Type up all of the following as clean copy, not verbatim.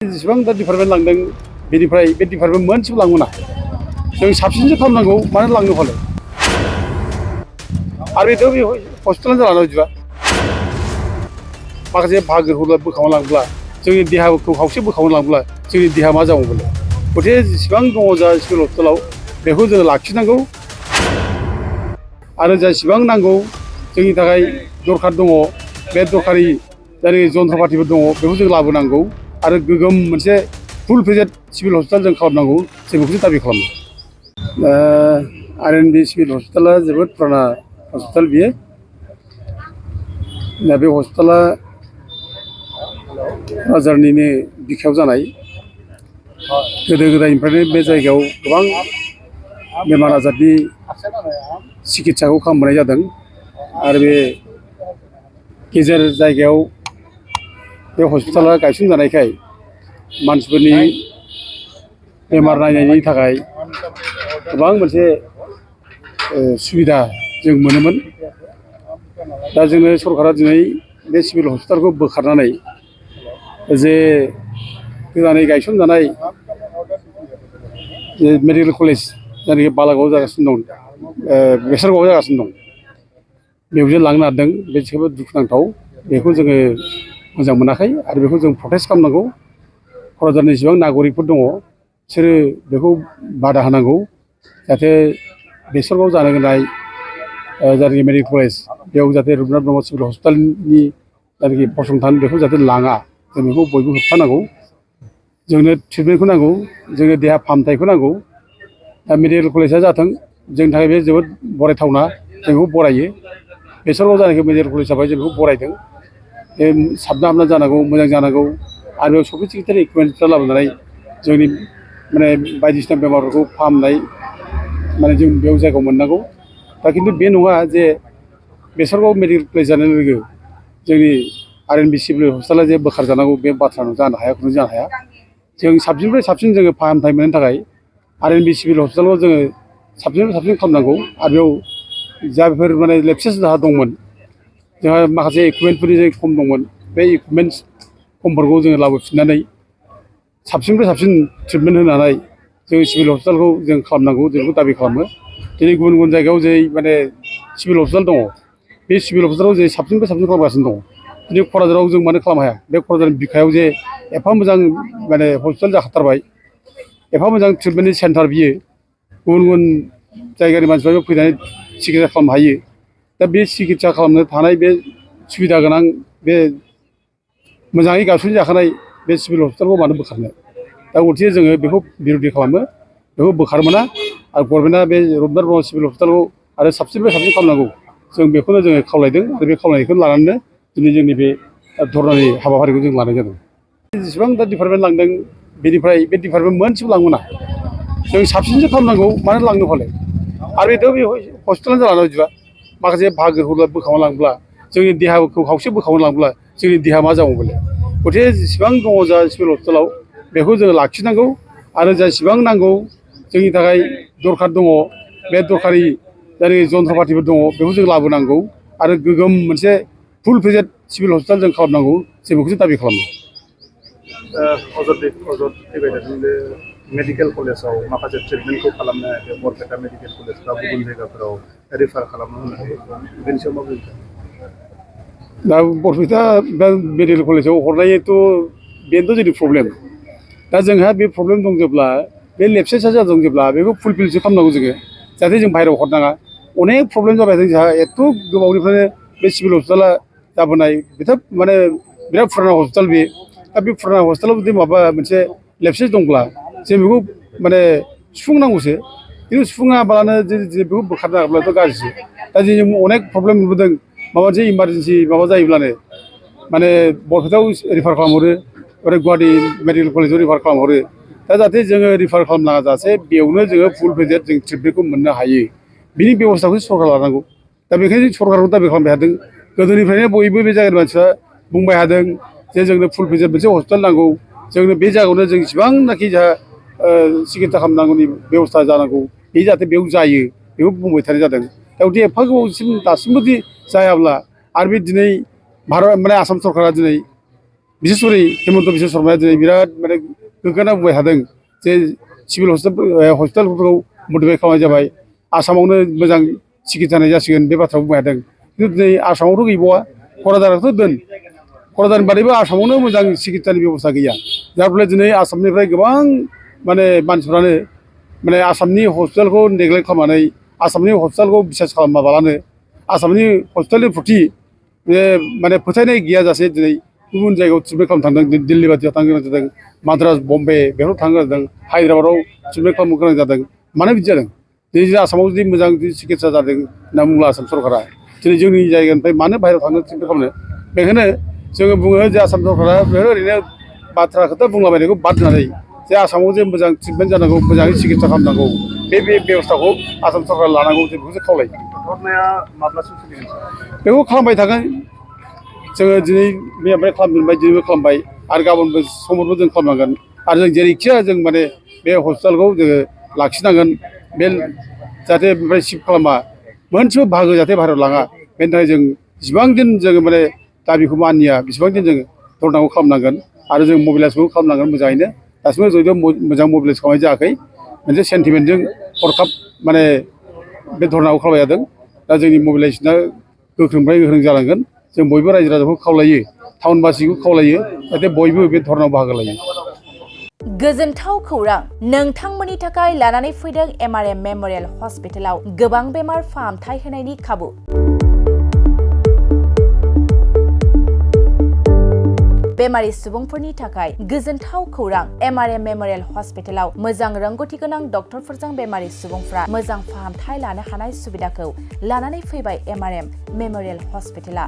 जेसेबां दा डिपार्टमेन्ट लांदों बेनिफ्राय बे डिपार्टमेन्ट मोनसेबो लांनो मोना जों साबसिनसो खालामनांगौ मानो लांनो फालाय आरो बेथ' बे हस्पिटालानो जालाना बिदिबा माखासे बाहागोखौ बोखावना लांब्ला जोंनि देहाखौ खावसे बोखावना लांब्ला जोंनि देहा मा जाबावगोन गथे जेसेबां दङ जा सिभिल हस्पिटालाव बेखौ जोङो लाखिनांगौ आरो जेसेबां नांगौ जोंनि थाखाय दरखार दङ बे दरखारि जाय जन्थ्रपातिफोर दङ बेखौ जों लाबोनांगौ आरो गोगोम मोनसे फुल फेजेड सिभिल हस्पिटाल जों खालामनांगौ जों बेखौसो दाबि खालामो आरएनबि सिभिल हस्पिटाला जोबोद पुराना हस्पिटाल बियो दा बे हस्पिटाला क'क्राझारनिनो बिखायाव जानाय गोदो गोदायनिफ्रायनो बे जायगायाव गोबां बेमार आजारनि सिकित्साखौ खालामबोनाय जादों आरो बे गेजेर जायगायाव बे हस्पिटाला गायसनजानायखाय मानसिफोरनि बेमार नायनायनि थाखाय गोबां मोनसे सुबिदा जों मोनोमोन दा जोङो सरकारा दिनै बे सिभिल हस्पिटालखौ बोखारनानै जे गोदानै गायसनजानाय जे मेडिकेल कलेज जायनाखि बालागावआव जागासिनो दं बेसरगावआव जागासिनो दं बेवजे लांनो नागिरदों बे जोबोद दुखुनांथाव बेखौ जोङो मोजां मोनाखै आरो बेखौ जों प्रटेस्ट खालामनांगौ क'क्राझारनि जेसेबां नागरिकफोर दङ बिसोरो बेखौ बादा होनांगौ जाहाथे बेसरगावआव जानो गोनां जायनाखि मेडिकेल कलेज बेयाव जाहाथे रुपनाथ ब्रह्म सिभिल हस्पिटालनि जायनाखि फसंथान बेखौ जाहाथे लाङा जों बेखौ बयबो होबथानांगौ जोंनो ट्रिटमेन्टखौ नांगौ जोंनो देहा फाहामथायखौ नांगौ दा मेडिकेल कलेजआ जाथों जोंनि थाखाय बे जोबोद बरायथावना जों बेखौ बरायो बेसरगावआव जानाखि मेडिकेल कलेज जाबाय जों बेखौ बरायदों बे साबना हामना जानांगौ मोजां जानांगौ आरो बेयाव सफिस्टिकेटेड इकुइपमेन्टफोर लाबोनानै जोंनि माने बायदिसिना बेमारफोरखौ फाहामनाय माने जों बेयाव जायगायाव मोननांगौ दा खिन्थु बे नङा जे बेसरगाव मेडिकेल कलेज जानाय लोगो जोंनि आरएनबि सिभिल हस्पिटाला जे बोखारजानांगौ बे बाथ्रा जानो हाया खुनु जानो हाया जों साबसिननिफ्राय साबसिन जोङो फाहामथाय मोननो थाखाय आरएनबि सिभिल हस्पिटालाव जोङो साबसिननिफ्राय साबसिन खालामनांगौ आरो बेयाव जायफोर माने लेप्सेस जाहा दंमोन जोंहा माखासे इकुइपमेन्टफोरनि जे खम दंमोन बे इकुइपमेन्ट खमफोरखौ जोङो लाबोफिननानै साबसिननिफ्राय साबसिन ट्रिटमेन्ट होनानै जों सिभिल हस्पिटालखौ जों खालामनांगौ जों बेखौ दाबि खालामो दिनै गुबुन गुबुन जायगायाव जे माने सिभिल हस्पिटाल दङ बे सिभिल हस्पिटालाव जे साबसिननिफ्राय साबसिन खालामगासिनो दङ दिनै क'क्राझाराव जों मानो खालामनो हाया बे क'क्राझारनि बिखायाव जे एफा मोजां माने हस्पिटाल जाखाथारबाय एफा मोजां ट्रिटमेन्टनि सेन्टार बियो गुबुन गुबुन जायगानि मानसिफ्राबो फैनानै सिकित्सा खालामनो हायो दा बे सिकित्सा खालामनो थानाय बे सुबिदा गोनां बे मोजाङै गायसनजाखानाय जाखानाय बे सिभिल हस्पिटालखौ मानो बोखारनो दा उलथे जोङो बेखौ बिर'धि खालामो बेखौ बोखार मोना आरो गभर्नमेन्टआ बे रुपनाथ ब्रह्म सिभिल हस्पिटालखौ आरो साबसिननिफ्राय साबसिन खालामनांगौ जों बेखौनो जोङो खावलायदों आरो बे खावलायनायखौ लानानैनो दिनै जोंनि बे धरनानि हाबाफारिखौ जों लानाय जादों जेसेबां दा डिपार्टमेन्ट लांदों बेनिफ्राय बे डिपार्टमेन्ट मोनसेबो लांनो मोना जों साबसिनसो खालामनांगौ मानो लांनो फालाय आरो बेथ' बे हस्पिटालानो जालाना बिदिबा माखासे बाहागोखौ बोखावना लांब्ला जोंनि देहाखौ खावसे बोखावना लांब्ला जोंनि देहा मा जाबावगोन गथे जेसेबां दङ जा सिभिल हस्पिटालाव बेखौ जोङो लाखिनांगौ आरो जेसेबां नांगौ जोंनि थाखाय दरखार दङ बे दरखारि जाय जन्थ्रपातिफोर दङ बेखौ जों लाबोनांगौ आरो गोगोम मोनसे फुल फेजेड सिभिल हस्पिटाल जों खालामनांगौ जों बेखौसो दाबि खालामो अजद फैबाय थादों बे मेडिकेल कलेजाव माखासे ट्रिटमेन्टखौ खालामनो हायाखै बरपेटा मेडिकेल कलेज बा गुबुन जायगाफोराव रेफार खालामनो होनाखै बेनि सायाव मा बुंदों दा बरपेटा मेडिकेल कलेजाव हरनायथ' बेनोथ' जोंनि प्रब्लेम दा जोंहा बे प्रब्लेम दं जेब्ला बे लेप्सेसा जादों जेब्ला बेखौ फुलफिलसो खालामनांगौ जोङो जाहाथे जों बाहेरायाव हरनाङा अनेक प्रब्लेम जाबाय जोंहा एथ' गोबावनिफ्रायनो बे सिभिल हस्पिटाला जाबोनाय बेथ' माने बिराद फुराना हस्पिटाल बे दा बे फुराना हस्पिटालाव जुदि माबा मोनसे लेप्सेस दंब्ला जों बेखौ माने सुफुंनांगौसो खिन्थु सुफुङाबालानो बेखौ बोखारनो हाब्लाथ' गाज्रिसो दा जों अनेक प्रब्लेम नुबोदों माबा मोनसे इमारजेन्सि माबा जायोब्लानो माने बरपेटायाव रिफार खालामहरो ओरै गुवाहाटि मेडिकेल कलेजाव रिफार खालामहरो दा जाहाथे जोङो रिफार खालामनाङा जासे बेयावनो जोङो फुल फेजेड जों ट्रिटमेन्टखौ मोननो हायो बिनि बेब'स्थाखौ सरकार लानांगौ दा बेखायनो सरकारखौ दाबि खालामबाय थादों गोदोनिफ्रायनो बयबो बे जायगानि मानसिफ्रा बुंबाय थादों जे जोंनो फुल फेजेड मोनसे हस्पिटाल नांगौ जोंनो बे जायगायावनो जों इसिबांनाखि जोंहा सिकित्सा खालामनांगौनि बेब'स्था जानांगौ बे जाहाथे बेयाव जायो बेखौ बुंबाय थानाय जादों दा बिदि एफा गोबावसिम दासिमबो दि जायाब्ला आरो बे दिनै भारत माने आसाम सरकारा दिनै बिसेसरि हेमन्त बिश्व शर्माया दिनै बिराद माने गोग्गाना बुंबाय थादों जे सिभिल हस्पिटालफोरखौ मडिफाइ खालामनाय जाबाय आसामावनो मोजां सिकित्सा होनाय जासिगोन बे बाथ्राखौ बुंबाय थादों खिन्थु दिनै आसामावथ' गैबावा क'क्राझारावथ' दोन क'क्राझारनि बादैबो आसामावनो मोजां सिकित्सानि बेबस्था गैया जार फले दिनै आसामनिफ्राय गोबां माने मानसिफ्रानो माने आसामनि हस्पिटालखौ नेग्लेक्ट खालामनानै आसामनि हस्पिटालखौ बिसास खालामाबालानो आसामनि हस्पिटालनि प्रति बे माने फोथायनाय गैयाजासे दिनै गुबुन जायगायाव ट्रिटमेन्ट खालामनो थांदों दिल्ली बायदियाव थांनो गोनां जादों माद्रास बम्बे बेफोराव थांनो गोनां जादों हायद्राबादाव ट्रिटमेन्ट खालामनो गोनां जादों मानो बिदि जादों दिनै आसामाव जुदि मोजां सिकित्सा जादों होनना बुंब्ला आसाम सरकारा दिनै जोंनि जायगानिफ्राय मानो बाहेरायाव थांनो ट्रिटमेन्ट खालामनो बेखायनो जोङो बुङो जे आसाम सरकारा ओरैनो बाथ्रा खोथा बुंलाबायनायखौ बाद होनानै जे आसामाव जे मोजां ट्रिटमेन्ट जानांगौ मोजाङै सिकित्सा खालामनांगौ बे बेबस्थाखौ आसाम सरकारा लानांगौ जों बेखौसो खावलायो धरनाया माब्लासिम सोलिगोन बेखौ खालामबाय थागोन जोङो दिनै मैयानिफ्राय खालामबाय दिनैबो खालामबाय आरो गाबोनबो समफोरबो जों खालामनांगोन आरो जों जेरैखिया जों माने बे हस्पिटालखौ जोङो लाखिनांगोन बे जाहाथे बेनिफ्राय शिफ्ट खालामा मोनसेबो बाहागो जाहाथे बाहेरायाव लाङा बेनि थाखाय जों जेसेबां दिन जोङो माने दाबिखौ मानिया बेसेबां दिन जों धरनाखौ खालामनांगोन आरो जों मबिलाइसखौ खालामनांगोन मोजाङैनो दासिमबो जयैनो मोजां मबिलाइस खालामनाय जायाखै मोनसे सेन्टिमेन्टजों हरखाब माने बे धरनाखौ खालामबाय थादों दा जोंनि मबिलाइजेसना गोख्रोंनिफ्राय गोख्रों जालांगोन जों बयबो रायजो राजाखौ खावलायो टाउनबासिखौ खावलायो जाहाथे बयबो बे धरनायाव बाहागो लायो गोजोनथाव खौरां नोंथांमोननि थाखाय लानानै फैदों MRM मेम'रियेल हस्पिटालाव गोबां बेमार फाहामथाय होनायनि खाबु बेमारि सुबुंफोरनि थाखाय गोजोनथाव खौरां MRM मेम'रियेल हस्पिटालाव मोजां रोंगौथि गोनां डक्टरफोरजों बेमारि सुबुंफ्रा मोजां फाहामथाय लानो हानाय सुबिदाखौ लानानै फैबाय MRM मेम'रियेल हस्पिटाला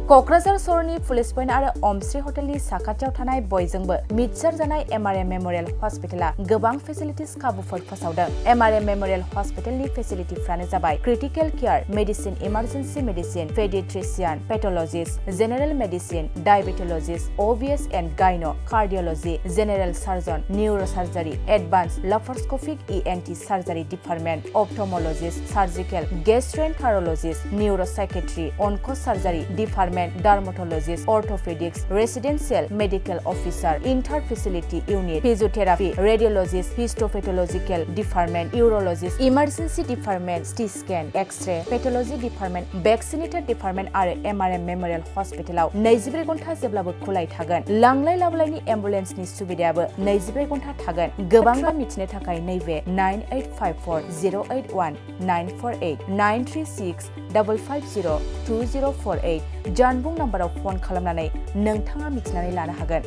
क'क्राझार सहरनि पुलिस पइन्ट आरो अमश्री हटेलनि साखाथियाव थानाय बयजोंबो मिथिसार जानाय MRM मेम'रियेल हस्पिटाला गोबां फेसिलिटिस खाबुफोर फोसावदों MRM मेम'रियेल हस्पिटालनि फेसिलिटिफ्रानो जाबाय critical care medicine emergency medicine paediatrician pathologist general medicine diabetologist OBS and gynae cardiology general surgeon neurosurgery advance laparoscopic ENT surgery department ophthalmologist surgical gastroenterologist neuropsychiatry onco surgery department dermatologist orthopaedics residential medical officer inter facility unit physiotherapy radiologist histopathological department urologist emergency department CT scan X ray pathology department vaccinator department आरो MRM memorial हस्पिटालाव 24 घन्टा जेब्लाबो खुलाय थागोन लांलाय लाबोलायनि एम्बुलेन्सनि सुबिदायाबो 24 घन्टा थागोन गोबां मिथिनो थाखाय नैबे 9854081948 93655020048 जानबुं नाम्बाराव फन खालामनानै नोंथाङा मिथिनानै लानो हागोन।